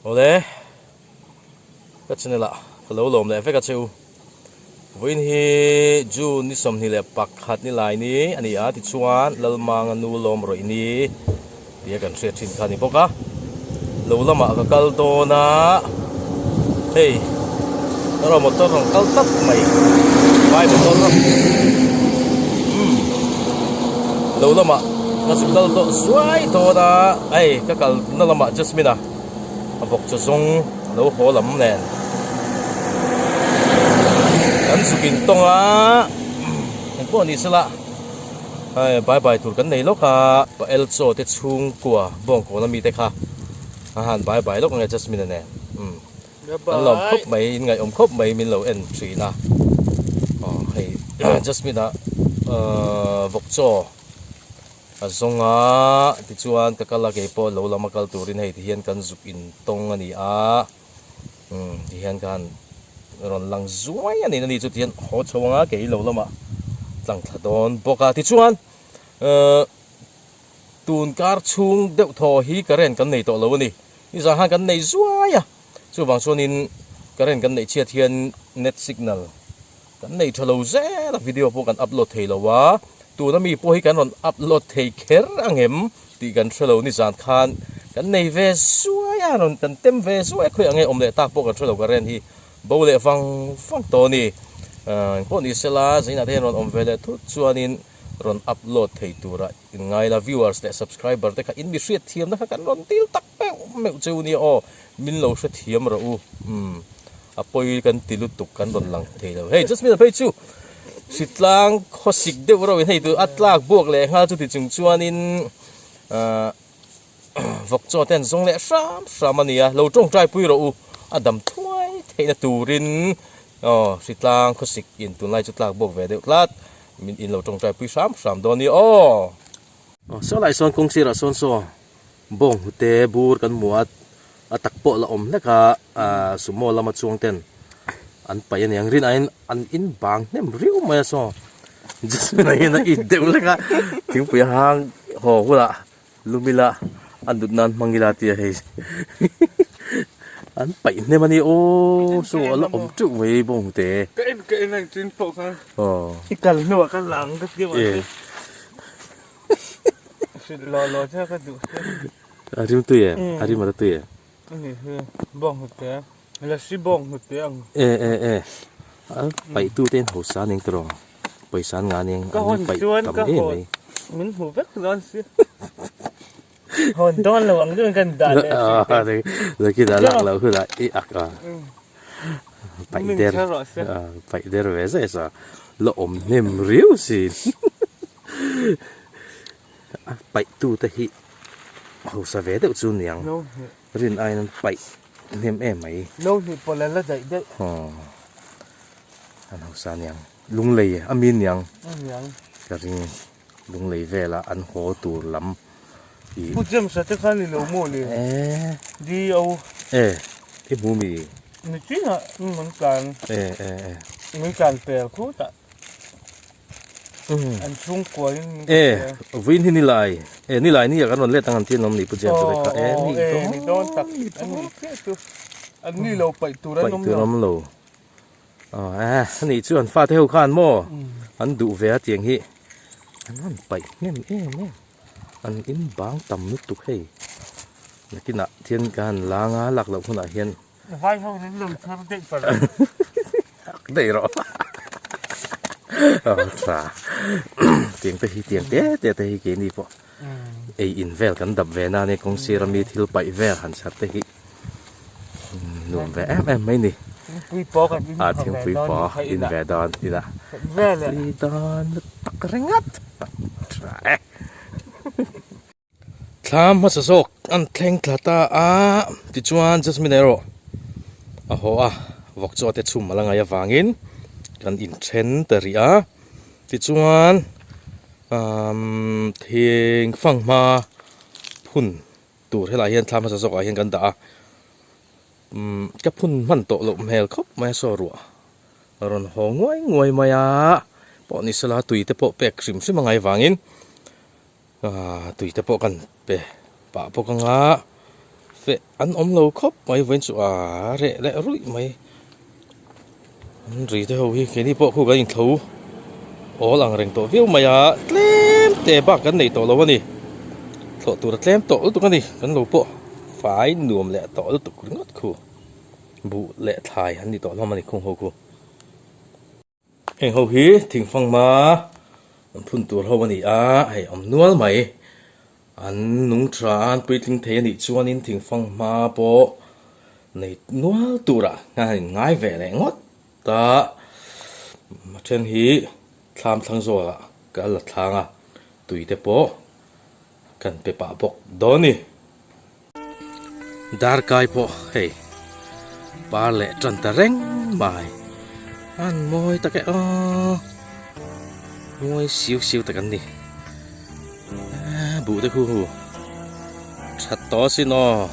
Awle ka channel ah ka lo lawm leh vek a che u. Vawiin hi June ni 21 ni lai ni a ni a, tichuan Lalmanga nu lawm rawih ni tia kan hriat thin kha a ni bawk a. Lo lamah ka kal dawn a, hei erawh motor rawn kal tlat mai, vai motor umm lo lamah ka zu kal tawh zuai dawn a, hei ka kalna lamah Jasmine-a a vawk chaw zawng a lo haw lam nen kan zuk in tawng a engpawh ni sela hei bye bye tur kan nei lawk a pa el chaw te chhungkua bawngkawn ami te kha a han bye bye lawk ange Jasmine-a nen umm kan lawm khawp mai in ngaihawm khawp mai min lo en thin a aw hei Jasmine-a ahh vawk chaw. A zawng a, tichuan ka kal a keipawh lo lama kal turin hei tihian kan zuk intawng a ni a, umm tihian ka han rawn lang zuai a ni na ni chu tihian haw chho anga kei lo lamah tlang thla dawn bawk a, tichuan ehh tun kar chhung deuh thaw hi current kan nei tawh lo a ni, nizan khan kan nei zuai a, chuvang chuanin current kan neih chhiat hian net signal. Kan nei tha lo zel a, video pawh kan upload thei lo a, tuna mi pawh hi kan rawn upload thei kher angem tih kan hre lo nizan khan kan nei ve zuai a, rawn kan tem ve zuai a, khawi ang nge awm leh tak pawh kan hre lo ka ren hi bo leh vang vang tawh a ni. Engpawh ni sela zainah te hian rawn awm ve leh thut chuanin rawn upload thei tura inngai la, viewers leh subscriber te kha in mi hriatthiamna kha kan rawn dil tak meuh meuh cheu nia aw, min lo hrethiam rawh u umm. A pawi kan ti lutuk kan rawn lang thei lo. Hei Jasmine phei chu hritlang khawsik deuh reuhin hei tu a tlak buak leh nghal chuti chung chuanin ahh vawk chaw te an zawng leh hram hram a nia. Lo tawngtai pui rawh u a dam thuai theihna turin aw hritlang khawsik in tunlai chu tlak buak ve deuh tlat min in lo tawngtai pui hram hram dawn a nia aw. Aw saw lai sawn kawng sirah sawn saw bawng hnute bur kan hmu a. A tak pawh la awm hlek a, sumo lama chuang ten an paih a ni ang. Rin aiin an in bang hnem riau mai a saw. Jasmine-a hian a it deuh hlek a, thingpui a hang haw hunah lumila a nut nan hmang ila tia hei an paih hnem a ni aw saw a la awm teuh mai bawng hnute. Ka en ka en ang chin pawh khan aw i kal hnuah ka lang ka ti a hrilh law law che ka duh che. A rim tui e, a rim a la tui e. Ani hi bawng hnute, lasi bawng hnute ang. E e e, a paih tu te in hausa ning tawh rawh, pawisa an ngah ning, an paih tam em mai. Min hmu vek dawn si. Hawn dawn lo ang deuhin kan dah leh a si. Zakin a lak loh hunah i ak a. Paih der, paih der ve zai sa, la awm hnem riau sin. A paih tu te hi hausa ve deuh chu niang rin aiin an paih hnem em mai. No hnih pawlh an la daih daih. Aw an hausa niang lunglei a mi niang ka ring lunglei velah an haw tur lam i. Pu James a te kha ni lo maw le DO. E i hmu mi. Nichina min tlan e e e min tlan pel khutah. An chhungkua in min E vawiin hi nilai e nilai ni ah kan rawn let ang an ti an awm ni Pu James a kha e ni dawn ni dawn tak an ni chiah chu an ni lo paih tur an awm lo paih tur awm lo a ani chu an fate ho khan maw an duh ve a tiang hi an rawn paih hnem em em an in bang tam lutuk hei nakinah thian ka han lang a lak loh hunah hian Vai ho in lo chhar daih palh ang. Daih rawh. Aw tha. Tiang te hi tiang te te te hi keini pawh ei in vel kan dap ve na ania kawng sir ami thil paih vel han chhar te hi nuam ve em em mai ni. Thingpui pawh kan in A thingpui pawh in ve dawn inah. Tui dawn tak ringawt. Tha e. Thlam hmasa zawk an thleng thla ta a, tichuan Jasmine erawh a haw a, vawk chaw te chhum a la ngaih avangin kan inthen ta rih a, tichuan umm thing fanghma phun tur helaiah hian thlam hmasa zawkah hian kan dah a, umm ka phun hman tawh loh hmel khawp mai a saw ruah a rawn haw nguai nguai mai a, pawh ni sela tui te pawh pek hrim hrim a ngaih avangin. Aaa tui te pawh kan pe pah bawk ang a, Feh an awm lo khawp mai vawiin chu a reh leh ruih mai. An ri te ho hi keini pawh khu kan inthlo awl ang reng tawh viau mai a, tlem te bak kan nei tawh lo a ni. Thlawh tur a tlem tawh lutuk a ni, kan lo pawh fai nuam leh tawh lutuk ringawt khu. Buh leh thlai an ni tawh hlawm a ni khung ho khu. Heng ho hi thingfanghma an phun tur ho a ni a, hei awm nual mai. An nung tha a, an puitling thei a nih chuanin thingfanghma pawh nei nual turah hian an inngai ve leh ngawt a. A then hi thlam thlang zawkah ka la thlang a, tui te pawh kan pe pah bawk dawn a ni. Darkai pawh hei par leh tan ta reng mai an mawi tak e aw mawi siu siu tak an ni buh te khu hu that tawh asin aw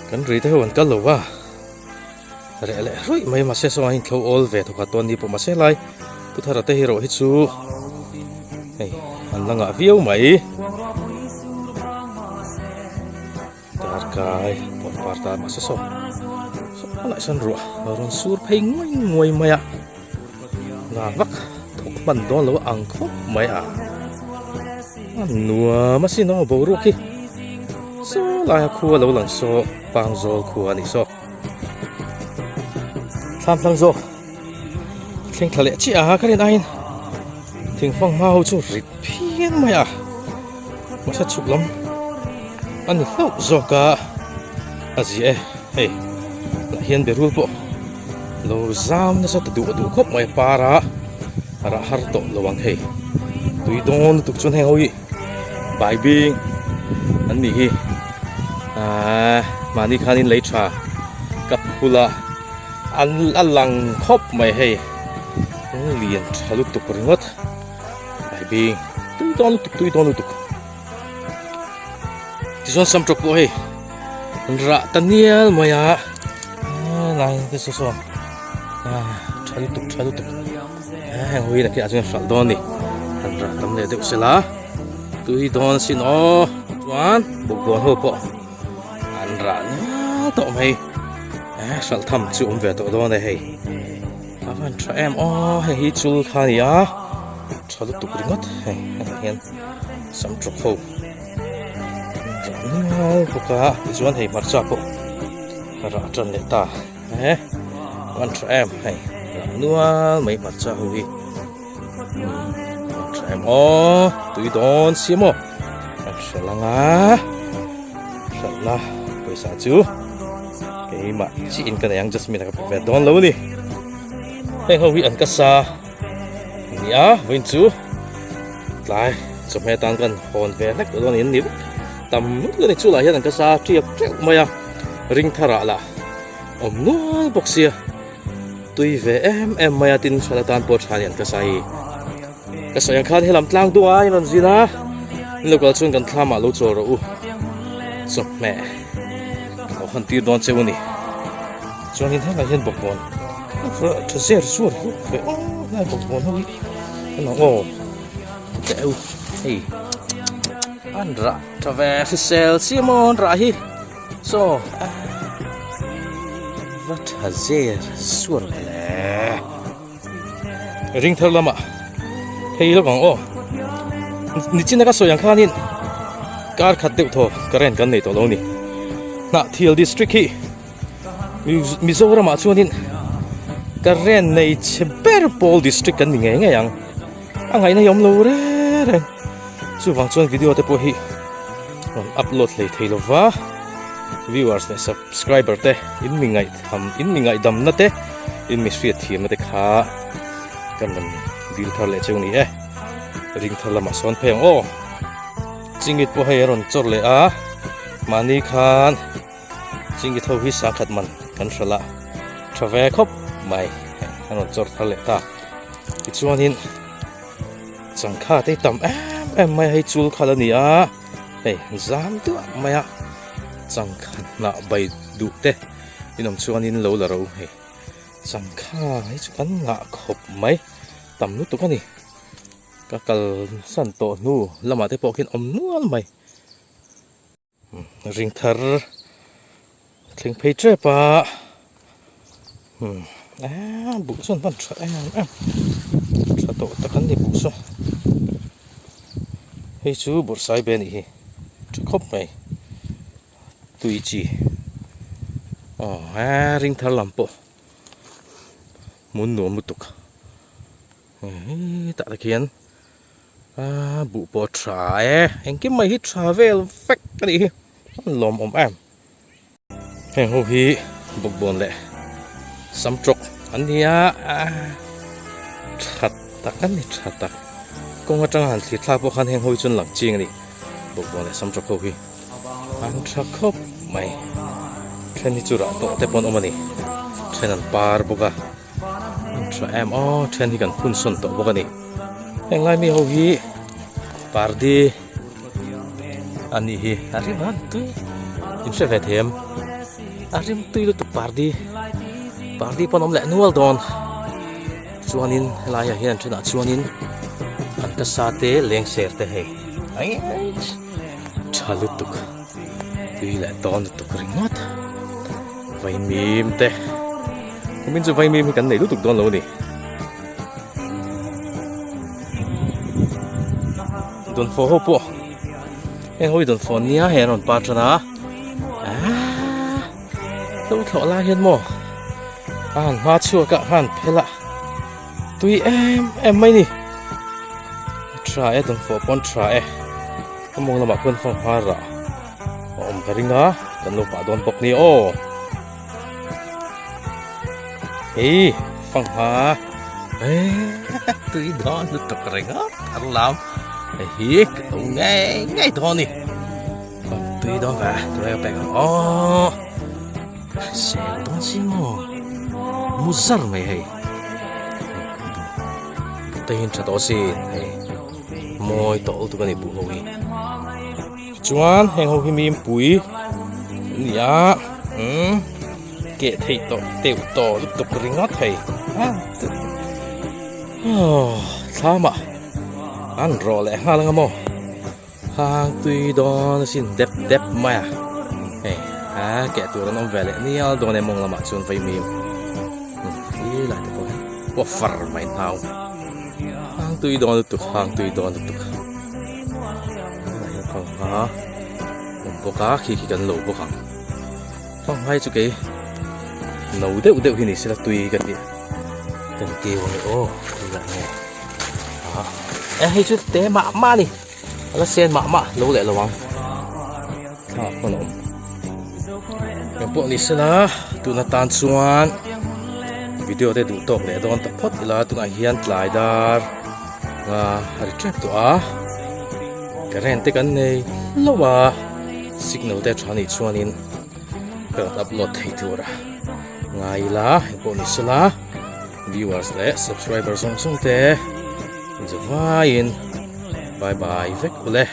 kan rui te ho an kal lo va reh leh ruih mai mahse saw an inthlo awl ve thawkhat tawn ni pawh mahse lai pu thara te hi erawh hi chu hei an la ngah viau mai darkai pawrpar ta mahse saw saw lai sawn ruah a rawn sur phei nguai nguai mai a ngah vak thawk hman dawn lo ang khawp mai a a nuam asin aw boruak hi saw laia khua lo lang saw pangzawl khua a nih saw. Thlam thlang zawk thleng thla leh chiah a ka rin aiin thingfang hma ho chu rit phian mai a mahse chhuk lam a ni hlauh zawk a a zi e hei lah hian berul pawh lo zam nasa ta duh duh khawp mai par a rah har tawh lo ang hei tui dawn lutuk chuan heng ho hi Baibing an nih hi ahh mahni khanin lei tha ka phul a an a lang khawp mai hei lian tha lutuk ringawt baibing tui dawn lutuk tui dawn lutuk tichuan samtawk pawh hei an rah ta nial mai a lai te saw saw ah tha lutuk tha lutuk. Heng ho hi nakinah chuan hralh dawn a ni han rah tam leh deuh sela tui dawn asin aw chuan bawkbawn ho pawh an rah nual tawh mai hralh tham chu awm ve tawh dawn e hei a van tha em aw hei hi chul kha a ni a tha lutuk ringawt hei hetah hian sam tawk ho an rah nual bawk a tichuan hei hmarcha pawh a rah tan leh ta. He an tha em hei rah nual mai hmarcha ho hi an tha em aw tui dawn si maw an hre lang a hralhna pawisa chu keimah chiin ka nei ang Jasmine a ka pe ve dawn lo a ni heng ho hi an ka sa ni a vawiin chu tlai chawhmeh atan kan hawn ve hlek tawh dawn a ni an ni vek tam lutuk a ni chulai hian an ka sa tiak teuh mai a ring tharah lah awm nual bawk sia tui ve em em mai a tin hran atan pawh tha ni an ka sa hi ka sawi ang khan helam tlang duh a in rawn zin a in lo kal chuan kan thlam ah lo chawl rawh u chawhmeh ka lo han tir dawn cheu a ni chuanin helai hian bawkbawn tha zer zuar hluk ve aw helai bawkbawn ho hi aw teh u hei an rah tha ve hrisel chiam aw an rah hi. Chaw a va tha zel suar ve le. Ring thar lamah phei lawk ang aw. Nichina ka sawi ang khanin kar khat deuh thaw current kan nei tawh lo a ni. Hnahthial district hi Mizoramah chuanin current nei chhe ber pawl district kan ni ngei ngei ang. A ngaihna hi a awm lo reng reng. Chuvang chuan video te pawh hi rawn upload hlei thei lo va, viewers leh subscriber te in mi ngaihtham in mi ngaihdamna te in mi hriat thiamna te kha kan rawn dil thar leh cheu ni e. Ring thar lamah sawn phei ang aw. Chingit pawh hei a rawn chawr leh a, mahni khan chingit ho hi sangkhat man kan hralh a, tha ve khawp mai a rawn chawr thar leh ta. Tichuanin. Changkha te hi tam em em mai a hei chul khal a ni a hei zam duah mai a changkha hnah bai duh te in awm chuanin lo la ro hei changkha hi chu kan ngah khawp mai tam lutuk a ni ka kal san tawh hnu lamah te pawh khian awm nual mai. Ring thar thleng phei tep a umm eee buh chuan hman tha em em tha tawh tak an ni buh chu hei chu bawrhsai ve a nih hi tha khawp mai tui chi aw he ring thar lam pawh hmun nuam lutuk hetah te khian. Aaa buh pawh a tha e engkim mai hi tha vel vek a nih hi an lawmawm em heng ho hi bawkbawn leh samtawk an ni a aaa tha tak an ni tha tak kawng atanga han thlir thlak pawh khan heng ho hi chu an lang ching a ni bawkbawn leh samtawk ho hi an tha khawp mai then hi chu rah tawh te pawh an awm a ni then an par bawk a. An tha em aw then hi kan phun sawn tawh bawk a ni heng lai mi ho hi pardi a nih hi a rim a tui in hre ve thei em a rim tui lutuk pardi pardi pawn awm leh nual dawn chuanin helaiah hian an thenah chuanin an kasa te leng ser te hei tha lutuk. Tui leh dawn lutuk ringawt vaimim te kumin chu vaimim hi kan nei lutuk dawn lo a ni dawnfawh ho pawh heng ho hi dawnfawh nia hei an rawn par tan a aaa hlo thlawh lai hian maw a han hma chhuak a a han phel a tui em em mai ni a tha e dawnfawh pawh an tha e. A mawng lamah khuan fanghma rah a awm ka ring a kan lo pah dawn bawk ni aw hei fanghma eee tui dawn lutuk ringawt thar lam hei hi ka lo ngei ngei dawn a ni tui dawn ve tunah ka pek ang aw hrisel dawn si maw mu zar mai hei te hi an tha tawh asin hei. Mawi tawh lutuk a ni buh ho hi chuan heng ho hi mimpui an ni a umm keh theih tawh teuh tawh lutuk ringawt thei aw thlamah an rawh leh nghal anga maw hang tui dawn asin dep dep mai a hei a keh tur an awm ve leh nial dawn e mawng lamah chuan vaimim helai te pawh hi pawh far mai hnau. Hang tui dawn lutuk hang tui dawn lutuk tunah hian fanghma awm bawk a khi khi kan lo bawk ang fanghma hi chu kei no deuh deuh hi ni sela tui ka ti kan keu ang e aw tunah nge ah e hei chu te mah mah a ni a la sen mah mah lo leh lo ang thla pawn a awm engpawh ni sela tuna tan chuan video te duh tawk leh dawn ta phawt ila tunah hian tlai dar nga a ri tep tawh a current te kan nei hlauh a signal te tha nih chuanin ka rawn upload thei tur a ngai ila engpawh ni sela viewers leh subscriber zawng zawng te zavaiin bye bye vek ule.